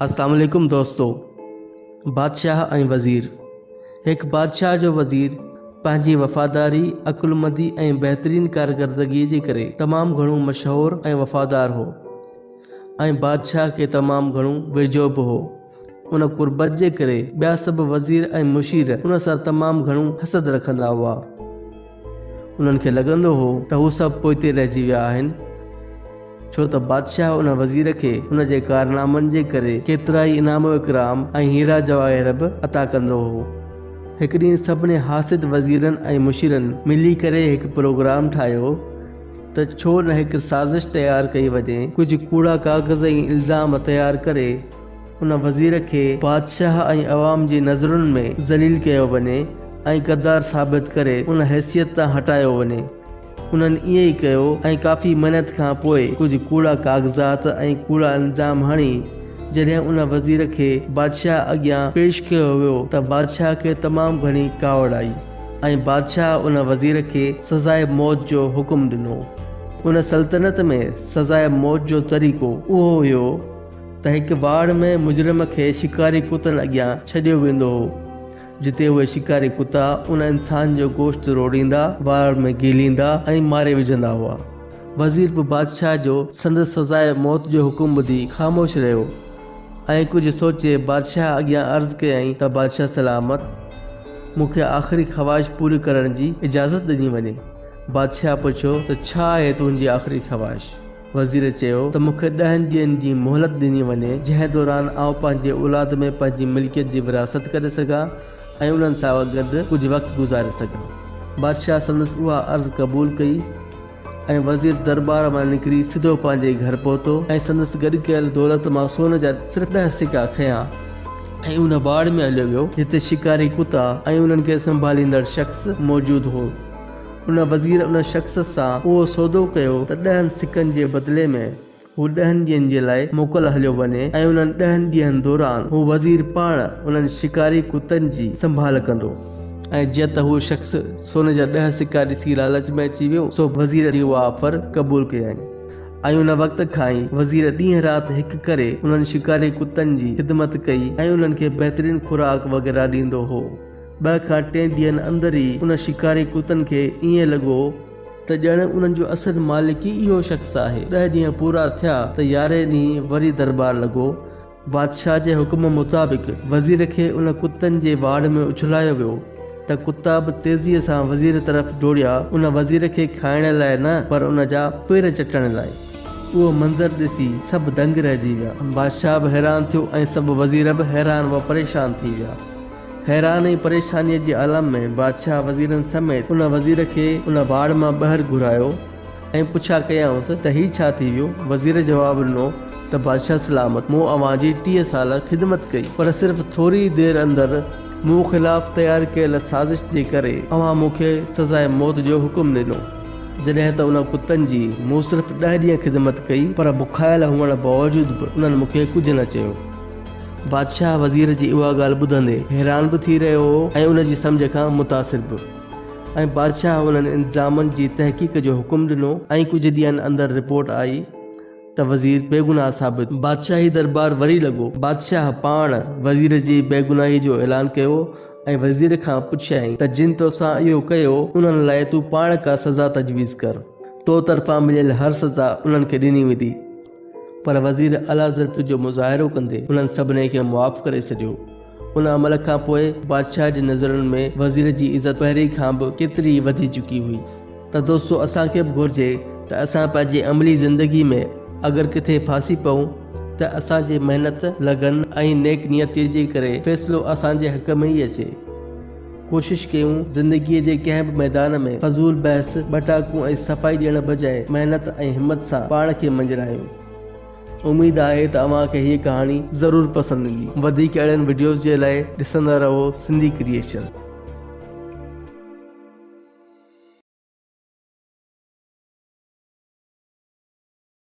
اسلام عليڪم دوستو بادشاهه ۽ وزير هڪ بادشاهه جو وزير پنهنجي وفاداري عقلمندي ۽ بهترين ڪارڪردگي جي ڪري تمام گهڻو مشهور ۽ وفادار هو ۽ بادشاهه کي تمام گهڻو ويجهو به هو ان قربت جي ڪري ٻيا سڀ وزير ۽ مشير ان سان تمام گهڻو حسد رکندا هئا انهن کي لڳندو هو ته هو سڀ پوئتي رهجي ويا آهن ڇو ته بادشاهه ان وزير کي ان جي ڪارنامن جي ڪري ڪيترائي انعام و اڪرام ۽ هيرا جواهر به عطا ڪندو هو. هڪ ڏينهن سڀني حاسد وزيرن ۽ مشيرن ملي ڪري هڪ پروگرام ٺاهيو ته ڇو نه هڪ سازش تيار ڪئي وڃي، ڪجهه ڪوڙا ڪاغذ ۽ الزام تيار ڪري ان وزير کي بادشاهه ۽ عوام جي نظرن ۾ ذليل ڪيو وڃي ۽ غدار ثابت ڪري ان حيثيت تان هٽايو وڃي. انهن ائين ئي ڪيو ۽ ڪافي محنت کان پوء ڪجهه ڪوڙا ڪاغذات ۽ ڪوڙا الزام هڻي جڏهن ان وزير کي بادشاهه اڳيان پيش ڪيو ويو ته بادشاهه کي تمام گهڻي ڪاوڙ آئي ۽ بادشاهه ان وزير کي سزاء موت جو حڪم ڏنو. ان سلطنت ۾ سزاء موت جو طريقو اهو هيو ته هڪ واڙ ۾ مجرم کي شڪاري ڪتن اڳيان ڇڏيو ويندو هو. جتي اهي شڪاري ڪتا ان انسان جو گوشت روڙيندا، وار ۾ گهليندا ۽ ماري وجهندا هئا. وزير به بادشاهه جو سندس سزاء موت جو حڪم ٻڌي خاموش رهيو ۽ ڪجهه سوچي بادشاهه اڳيان عرض ڪيائين ته بادشاهه سلامت! مون کي آخري خواهش پوري ڪرڻ جي اجازت ڏني وڃي. بادشاهه پڇيو ته ڇا آهي تنهنجي آخري خواهش؟ وزير چيو ته مون کي ڏهن ڏينهن جي مهلت ڏني وڃي، جنهن دوران آئون پنهنجي اولاد ۾ پنهنجي ملڪيت جي ورهاست ڪري سگهان ۽ انهن سان گڏ ڪجهه وقت گذاري سگهان. بادشاهه سندس اها عرض قبول ڪئي ۽ وزير درٻار مان نڪري سڌو پنهنجي گهر پهتو ۽ سندس گڏ ڪيل دولت مان سون جا صرف ڏهه سڪا کنيا ۽ ان واڙ ۾ هليو ويو، جتي شڪاري ڪتا ۽ انهن کي سنڀاليندڙ شخص موجود هو. ان وزير ان شخص سان اهو سودو ڪيو ته ڏهن سڪن جي بدلي ۾ هو ڏهن ڏينهن جي لاء موڪل هليو وڃي ۽ انهن ڏهن ڏينهن دوران هو وزير پاڻ انهن شڪاري ڪتن جي سنڀال ڪندو. ۽ جيئن ته هو شخص سون جا ڏهه سڪا ڏسي لالچ ۾ اچي ويو سو وزير جي اها آفر قبول ڪيائين ۽ ان وقت کان ئي وزير ڏينهن رات هڪ ڪري انهن شڪاري ڪتن جي خدمت ڪئي ۽ انهن کي بهترين خوراڪ وغيره ڏيندو هو. ٻه کان ٽين ڏينهن اندر ئي ان شڪاري ڪتن کي ائين لڳو ته ڄڻ انهن جو اصل مالڪ ئي اهو شخص آهي. ڏهه ڏينهن پورا ٿيا ته يارهين ڏينهن وري درٻار لڳو. بادشاهه جي حڪم مطابق وزير کي ان ڪتن جي واڙ ۾ اڇلايو ويو ته ڪتا به تيزيء سان وزير طرف ڊوڙيا، ان وزير کي کائڻ لاء نه پر ان جا پير چٽڻ لاء. اهو منظر ڏسي سڀ دنگ رهجي ويا. بادشاهه به حيران ٿيو ۽ سڀ وزير به حيران و پريشان ٿي ويا. حيران ۽ پريشانيء جي عالم ۾ بادشاهه وزيرن سميت ان وزير کي ان واڙ مان ٻاهر گهرايو ۽ پڇا ڪيائونس ته هي ڇا ٿي ويو؟ وزير جواب ڏنو ته بادشاهه سلامت مون اوهان جي 30 سال خدمت ڪئي پر صرف ٿوري ئي دير اندر مون خلاف تيار ڪيل سازش جي ڪري اوهان مون کي سزاء موت جو حڪم ڏنو جڏهن ته ان ڪتن جي مون صرف ڏهه ڏينهن خدمت ڪئي پر بکايل هئڻ باوجود به انهن مون کي ڪجهه نه چيو. بادشاهه وزير جي اها ڳالهه ٻڌندي حيران به ٿي رهيو هو ۽ ان جي سمجهه کان متاثر به ۽ بادشاهه انهن الزامن جي تحقيق جو حڪم ڏنو ۽ ڪجهه ڏينهن اندر رپورٽ آئي ته وزير بيگناهه ثابت بادشاهي دربار وري لڳو بادشاهه پاڻ وزير جي بيگناهي جو اعلان ڪيو ۽ وزير کان پڇيائين ته جن توسان اهو ڪيو انهن لاء تون پاڻ ڪا سزا تجويز ڪر تو طرفان مليل هر سزا انهن کي ڏني ويندي. پر وزير اعليٰ ظرفيت جو مظاهرو ڪندي انهن سڀني کي معاف ڪري ڇڏيو. ان عمل کان پوء بادشاهه جي نظرن ۾ وزير جي عزت پهرين کان به ڪيتري ئي وڌي چڪي هئي. ته دوستو اسان کي به گهرجي ته اسان پنهنجي عملي زندگي ۾ اگر ڪٿي ڦاسي پئون ته اسان جي محنت، لگن ۽ نيڪ نيتي جي ڪري فيصلو اسان جي حق ۾ ئي اچي. ڪوشش ڪيون زندگيء جي ڪنهن به ميدان ۾ فضول بحث، ٻٽاڪون ۽ صفائي ڏيڻ بجاء محنت ۽ همت سان پاڻ کي مڃرايون. اميد آهي ته اوهان کي هيء ڪهاڻي ضرور پسند ايندي. وڌيڪ اهڙن وڊيوز جي لاء ڏسندا رهو سنڌي ڪريئيشن.